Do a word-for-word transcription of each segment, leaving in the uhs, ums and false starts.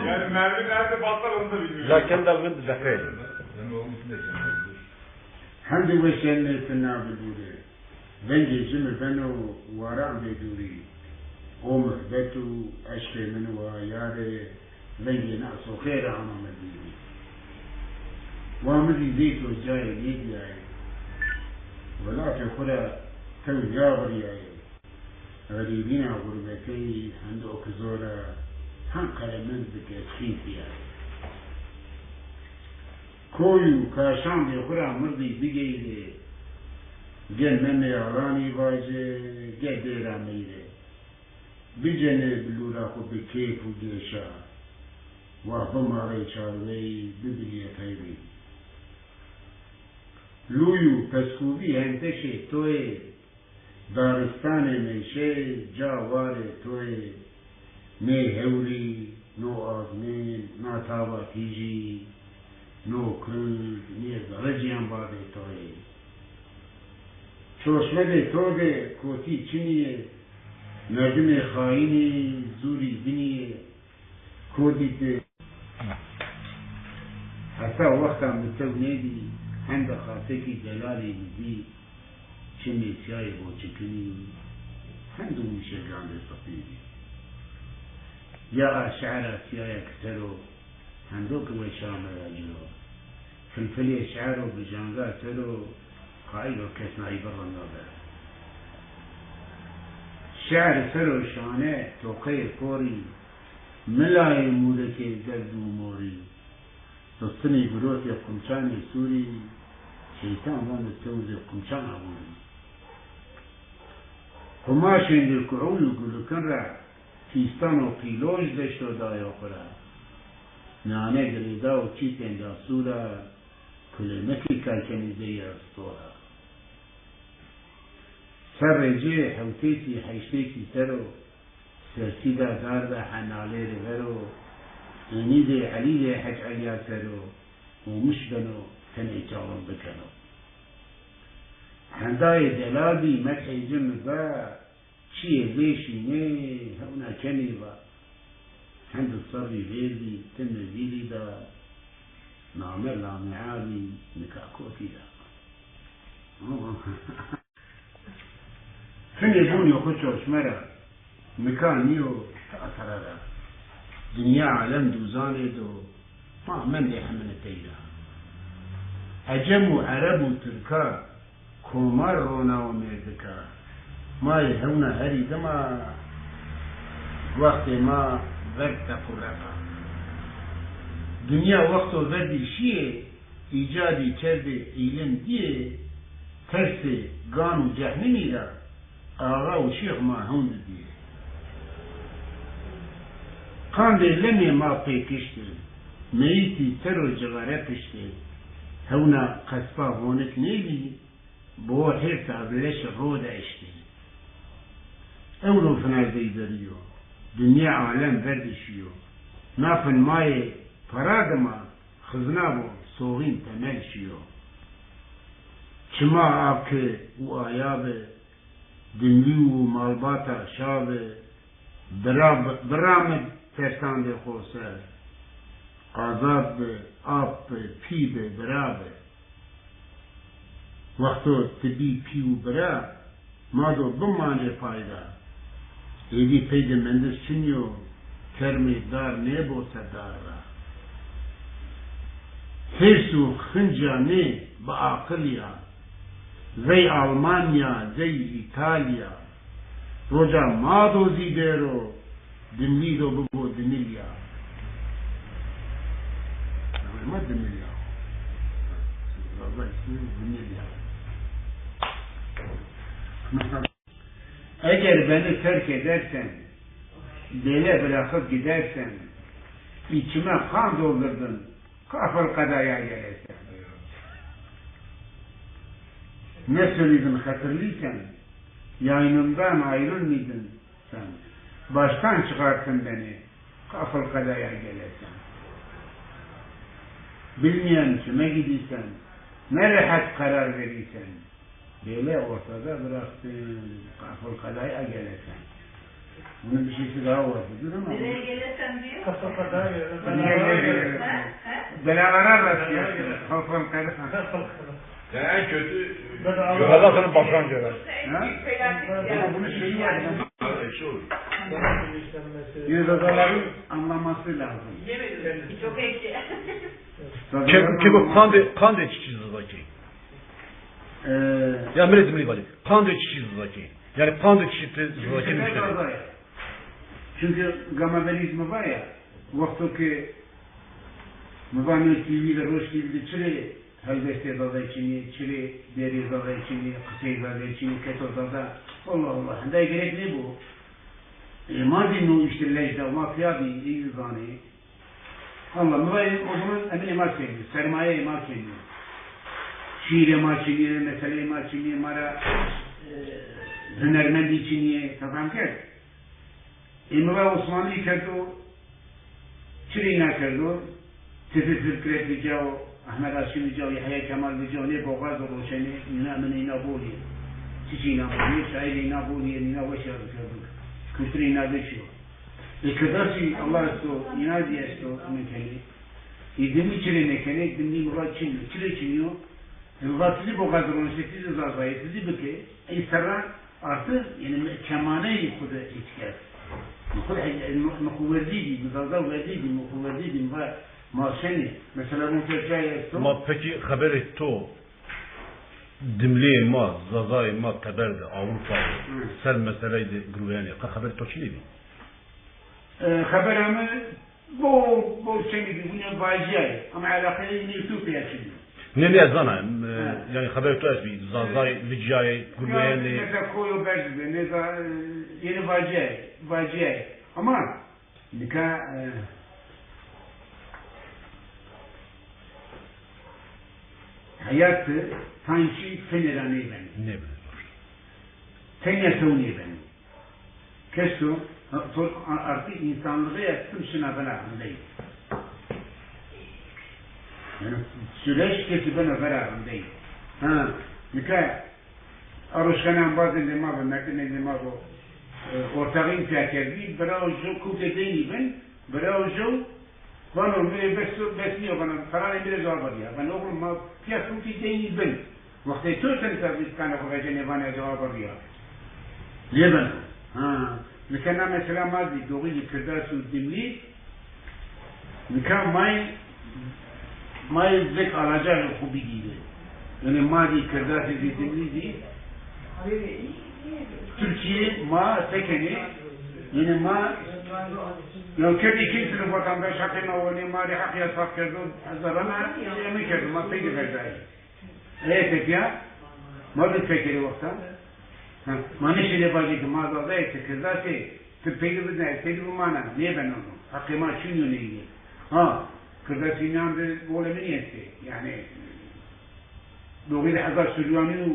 Yani mermi nerede patlar onu da bilmiyorum. Lakin da vind deqe. Hemdî weşenê ti na bidûrî. Vengê ci mi beno waran bêdûrî. O muhbet û eşqê min wa yarê, vengê na soxê ra ama mi dîrî. Wa mi zî zey to cayê nêdîyayê. Welatê xwu ra tew nîyavurîyayê. Xerîbîna xurbeteyî hendo ki zor a, hen qeremend bi tesxîn bîyayê. Koy û kaşandê xwu ra mirdî bigeyrê, ge Memê Alanî vacê, ge Dêra Meyrê. Bicenê bi lûra xwu bi kêf û gêşa, wa bimarê çarweyî, bibinîyê qeyrî. Lûy û peskûvî henteşê to yê, daristanê mêşe ca warê to yê, nê hewrî, no azmên, na tava tîjî, no kund, nê zerrecîyan badê to yê. Çorşmedê to de kotî çinî yê, merdimê xayînî zûrî binî yê, kotî de. Heta wexta mi tew nêdî, hende xasekî delalî mi dî, çimê sîyayê boçikinî, hendo wîşe gandê sifî. Ya a şe'ra sîyaya ki ser o, hendo ki weşa mi ra ciro. Filfilê şe'ro bi canga ser o, qayîl o kes nayî birrindabera. Şe'ri ser o şane toqeyê korî, milayê mûrekê derd û morî. Sistinî girotê qumçanê sûrî, şeytan vano tewzê qumçan aborî. Qumaşêndê kuhûy û gulikin ra fîstan û qîloj deşto dayo xwu ra. Nane girêda û çîtên da sûra, kulêmekî kay kenî zey ya stora. Serrê ci hewtêsî heştêsî ser o, sersîda darda henalêrî ver o, ênîdê Elîdê Hec Elîya ser o, omiş beno tenê çawin bikeno. Hendayê delalî medhê ci mi va, çiyê vêşî nê hewna kenî va. Hend û serrî vêrdî ti mi vîrî da, name lamealî nika kotî da. Finê bonê xwu çorşme ra, nika nîyo ti asere ra. Dinya alem dûzanê do, ma mendê hemine tey ra. Ecem û Ereb û Tirka, komar rona û mêrdika. Ma yê hewna herî dima, wextê ma verd teq û reqa. Dinya wexto verdî şîyê, îcadî kerdê îlim dîyê, tersê gan û cehnimî ra, axa û şêx ma hewn di dîyê. Qandê lemê ma pê kiştê, meyîtî ser o cixere piştê, hewna qespa honik nêbî, bo hêrsa bi leşi ro de eştê. Ewro fina zey verî yo, dinya alem ver de şîyo. Na fin ma yê para dima, xizna bo, soxîn temel şîyo. Çima a ki û aya bi, dimlî û malbata şa bi, bira bi, bira mi tersandê xo ser. Azad bi, ap bi, pî bi, bira bi. Wexto ti bî pî û bira, ma do bimanê pay ra. Êdî pey de mendis çinî yo, kermê dar nêbo se dar ra. Hêrs û xinca nê, bi aqil ya. Zey Almanya, zey Îtalya. Roca ma do zî bêro, dimlî do bibo dimilya. Ma dimilya. Dimilya. Eger beni terk edersen, bele bırakıp gidersen, içime kan doldurdun, kafil kadaya gelesen. Ne söyleydim hatırlıysan, yayınımdan ayrılmaydın sen, baştan çıkarttın beni, kafil kadaya gelesen. Bilmeyen kime gidiysen, ne rahat karar verirsen, bele ortada bıraktın, kafil kadaya gelesen. Bunun bir şeysi daha vardı, değil mi? Nereye gelirsen diyor. Kasaba daha iyi. Nereye gelirsen? Ha? Ha? Belalara rastlıyorsun. Kalkalım karısan. Ya en kötü Allah'ın başkan cevap. Ha? Ama bunun şeyi var. Yine zazaların anlaması lazım. Çok ekşi. Zazaların Keko, keko anlaması- qandê, qandê çiçî zazakî? Ee, Ya mi rê dimilî vacî. Qandê çiçî zazakî? Yanî qandê çiçî ti zazakî nuştene? Zaza ya. Çünkü gama verî mi va ya, wexto ki mi va nê T V de, Roj T V de çirê helbestê zazayî çinî, çirê dêrê zazayî çinî, qisey zazayî çinî, keto zaza. Allah Allah, hende gerek nêbo. E, ma zî no îşte lej da, ma pîya bî, ey zî zanê. Allah, mi va o zaman eminê ma çinî, sermayeyê ma çinî. Şîîrê ma çinî, meseleyê ma çinî, ma ra, e, hunermendî çinî, tefam kerd. Ê mi va Osmanlî kerdo, çirê îna kerdo, Sefî Fikret vicawo, Ehmed Aşî vicawo, Yehya Kemal vicawo, nê boxaz û roşenê, îna eminê îna bolî. Çiçî îna bolî, şaîrê îna bolî, îna weş yazı kerdo. Kulturê îna veşî yo. Ê Kirdasî Allah esto, îna zî esto, emin kenê. Ê Dimlî çirê nêkenê, Dimlî mi va çin yo. Çirê çin yo? Ê mi va ti zî boxaz roniştê, ti zî zazayê, ti zî bikê. Ey serra artı, yanî me-, kemaneyê xwu de êtî kerd. Mi xwu de, mi, mi xwu werdî dî, mi zaza werdî dî, mi xwu werdî dî, mi va ma şenê. Mesela roniştê cayê esto. Ma pekî xeberê to Dimliyê ma, zazayê ma teber de, Ewropa de, Hı. ser meseleyê de girweyenê, qe xeberê to çinê bî? E, xebera mi bol, bol çinê bî, bîne vacîyayê. Ama eleqeyê nê to pîya çinê. Nê, nê, ez zana, e, Ha. yanî xeberê to estbî, zazay, vicîyayê, Ya, girweyenê. Mesela koyo berz de, nê za-, e, yenê vacîyayê, vacîyayê. Ama Nika, e, heyat de sanki tenê ra nêbeno. Nêbeno. Tenya tew nêbeno. Keso, to a-, artık insanlığı ya tim şina bena rindey. Yani süreç kesi bena vera rindey. Ha, nika A roşxane embazêndê ma bi, merdimêndê ma bi, e, ortaxîn pîya kerdbî, bira û jew kewtê deynî bin, bira û jew vano, mi rê bes, bes nîyo, vano, peranê mi rê zaf birîya. Vano, oxlum, ma pîya kewtî deynî bin. Wextê to senî ser vîstkanê xwu vecenê vanê ez zaf birîya. Nêbeno. Ha. Nika na mesela ma zî doxî zî Kirdas û Dimlî, nika may, may zek alacayê xwu bigîrê. Yanî ma zî Kirdasî zî Dimlî zî Tirkîye ma sekenê, yanî ma ya kerdê kî sınıf vatandaş heqê ma wenê, ma rê heq yasaq kerdo, hezarana, emin kerdo, ma pey de verdayê. Ê tepîya, ma bi fekerê wexta. Ha, ma nêşenê vajê ke ma zazayê, ti Kirdas ê, ti peyde bidinê, ez peyde bimana, nêbeno. Heqê ma çin yo neyî. Ha, Kirdasî mîyan de bolê minî estê. Yanî, doxî de heta Suryanî û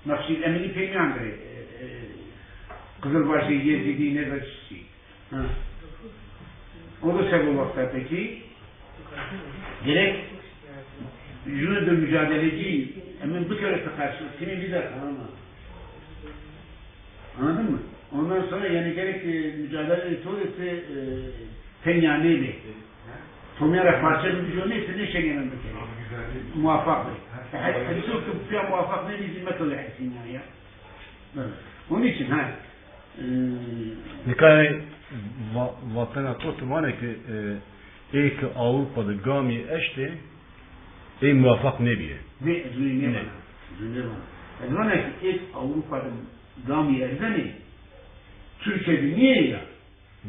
Nexşî Eminî pey mîyan de, e, e, Qizilbaşê, Yezîdî, nêza çiçî. Ha. O da sebo wexta pekî gerek jû de mucadelecî emin bikero ti qeş, timî bî de, tamam mı? Anladın mı? Ondan sonra yani gerek, e, mücadele to de ti, e, tenya nêbê. To mîyan ra parçe bibijo nê, ti nêşenê emin bikerê. Muwafaq bê. He, he, hepsi ki pîya muwafaq nêbî zî meto ya hesîn ya. Evet. Onun için ha, e, Nika va-, vatena to ti vanê ki, e, ê ki Avrupa de gamî eştê, ê muwafaq nêbîyê. Nê, ez wî nêvana. Nê. Ez wî nêvana. Ez vana ki ê Avrupa de gamî erzenê, Türkiye de nîyê ya.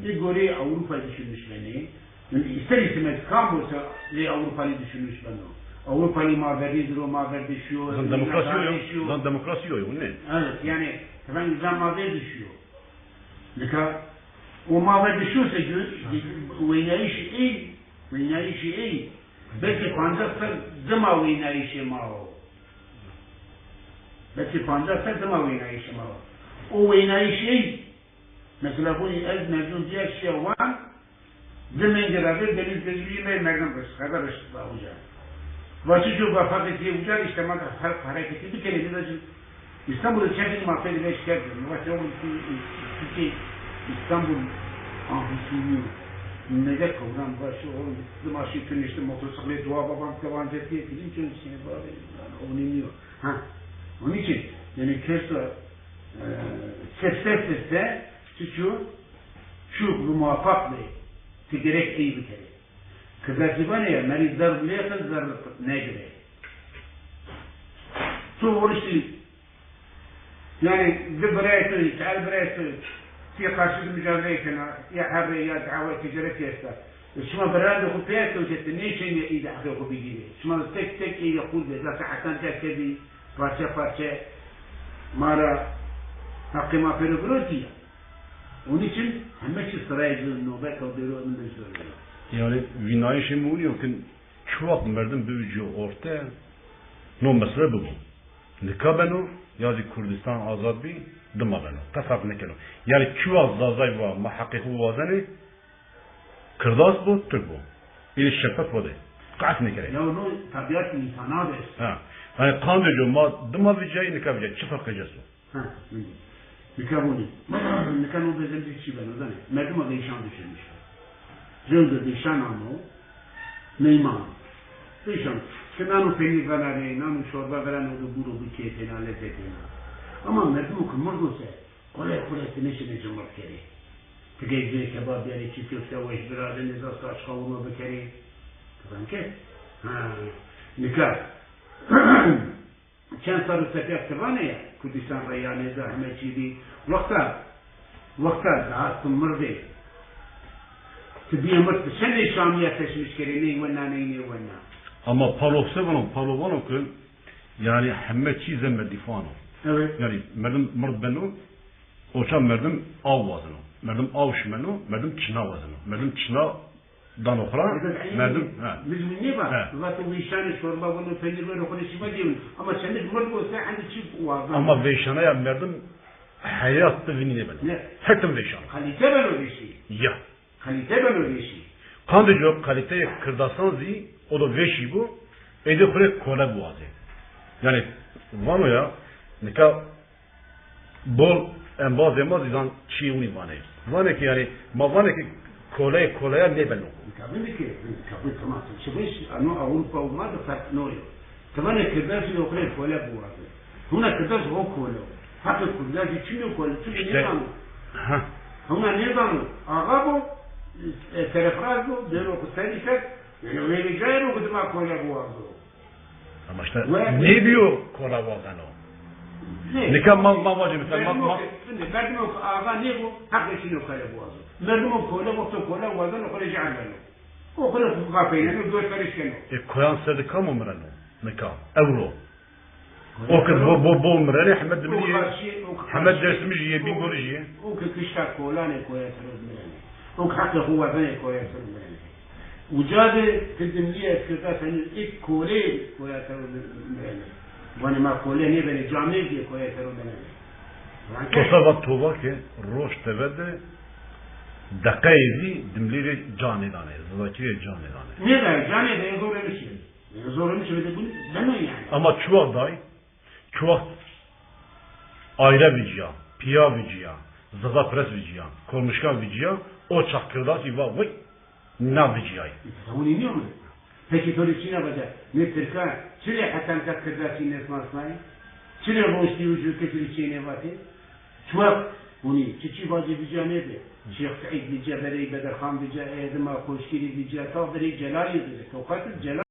Ê goreyê Avrupa düşünmüş benê. Yani ister istemez kam olsa ê Avrupalî düşünmüş beno. Avrupalî ma verdî dir o, ma ver de şiyo, Zan demokrasî yo, zan demokrasî yo, ne? Evet, yani efendim zan ma ver de şiyo. Nika o ma ver de şiyo se gö-, weynayîşî ey, weynayîşî ey, belki pancas ser dima weynayîşê ma o. Belki pancas ser dima weynayîşê ma o. O weynayîşî ey, mesela, bu ez mezun diye şiya Wan, di mengê ra ver Deniz Gecgîrî me merdim rişt, xeber rişt ba uca. Vaçî jo ba faqê tîyê uca, işte ma da her hareketî bikerê, nêza ci Îstanbul de çendî ma pê de şikayet kerdî. Ma vaçî oğlum, tu, tu, tu, İstanbul amfisi nîyo. Mede kewran va şi oğlum, dima şî tu nişti motosiklet dua babam kevan cetiye kilim çön seni bari. Yani o nîyo. Ha. Onun için yani kersa, e, sefte sefte çiço şu bu muvaffak be. Ti gerek ey bikerê. Kıdar zî vanê ya, merî zerr bile kız zerr negirê. Tu vuruştî, yani di birayê tu, çar birayê tu, ti karşı di mücadele kena, ya herre ya dawa ticaret esta. E, şima birayê xo pê kewte, ti nêşenê ey de heqê xo bigîrê. Şima tek tek ey de qul bê, da saetan tek tebî, parçe parçe, ma ra heqê ma pêro girotî ya. Onun için heme çi sırayê ci nobet o dero min de zor. Yani vînayişê mi winî yo ki çi wext merdim bivicîyo orte, no mesele bibo. Nika beno, ya zî Kurdistan azad bî, dima beno. Qe ferq nêkeno. Yani çi wext Zazay va ma heqê xo wazenê, Kirdas bo, Tirk bo. Îlî şefqet xo de. Qet nêkerê. Ya no tabiat însana de est. Ha. Yani qandê co ma dima vicayî, nika vicayî. Çi ferqê ci esto? Ha, nika vûnî. Nika no bezem de çi beno, zanê. Merdima veyşan duşemiş. Zewde veyşan amo, meyman. Veyşan. Ki nano peynîr venarê, nano şorba verano de buro bi keyfêna, lezzetêna. Ama merdimo ki mirdo se, kolay kolay ti nêşenê ci mird kerê. Ti gey bê kebab biyarê, çî köfte weş birarê, nêzas kaşka wurma bikerê. Ti zan ke? Ha, nika. Çend serr û tepîya ti vanê ya, Kurdistan reyanê de heme çî bî. Wexta, wexta daha ti mirdê. Ti bîyê mird, ti çendê şamîya teşmîş kerê, ney wena, ney nêwena. Ama Palo se vano, Palo vano ki, yani heme çî zeme dîfan o. Evet. Yani merdim mird beno, oça merdim aw wazeno. Merdim aw şimeno, merdim çina wazeno. Merdim çina dano xo ra, merdim, ha. Biz wî nêva, ha. Vato veyşanê şorba vano, penîr vano, xo rê şîva dîyewin. Ama çendik mird bo se, endi çî wazan. Ama veyşanaya merdim heyat de vinî nêbeno. Ne? Her tim veyşan o. Kalîte beno veyşî. Ya. Kalîte beno veyşî. Qandê co kalîteyê Kirdasan zî o do veyşî bo, êdî xo rê kole biwazê. Yani vano ya, nika Bol embazê ma zî zan çîyê winî vanê. Vanê ki yani, ma vanê ki koleyê koleya nêbeno. Kabul ki, kabul, tamam. Çi beş, ano Avrupa û ma de ferq no yo. Ti vanê Kirdas zî xo rê kole biwaze. Hona Kirdas ho kole o. Heqê Kirdas zî çin o kole, çin o. İşte, nêzano. Ha. Hona nêzano. Axa bo, e, serefraz bo, dero xo serî kerd. Yani wê vecayê ro ki dima kole biwazo. Ama işte nêbîyo kola wazeno. Nê? Nika ma, ma vacê mesela, ma, ma... Merdimo ki, şimdi merdimo ki axa nêbo, heqê çin o kole biwazo. Merdimo kole, wexto kola wazeno, xo rê jehil beno. O xo rê xo qapeyneno, gösteriş keno. E, koyan ser de kamo mireno nika? Ewro. O ki bo, bo, bo mirenê, heme Dimilî yê, heme Dêrsimî jî yê, Bîngolî jî yê. O ki kişta kolanê koya ser o mirenê. O ki heqê xo wazenê koya ser o mirenê. Uca de ti Dimilî ez kirda senî ê kolê koya ser o mirenê. Vanê ma kole nêbenê, camêrdî yê koya ser o mirenê. To se va, to va ke roj teve de deqeyê zî Dimilî rê ca nêdanê, Zazakî rê ca nêdanê. Nêdanê, ca nêdanê, zor remişê. Zor remişê de beno yani. Ama çi wext day? Çi wext ayre vicîya, pîya vicîya, zazaperest vicîya, kolmişkan vicîya, o çax Kirdas zî va, vay, na vicîyay. Tamam, inîyor mu? Peki to rê çîna vaca, nê Tirka çi rê heta nika Kirdasî nêsnasnayê? Çi rê roştî û jû kesî rê çîyê nêvatê? Çi wext winî çiçî vacê vicîya nêbê. Şêx Seîd vicîya, verey Bedirxan vicîya, ê dima Koşkîrî vicîya, ta verey Celalî vicîya. Tewqet Celal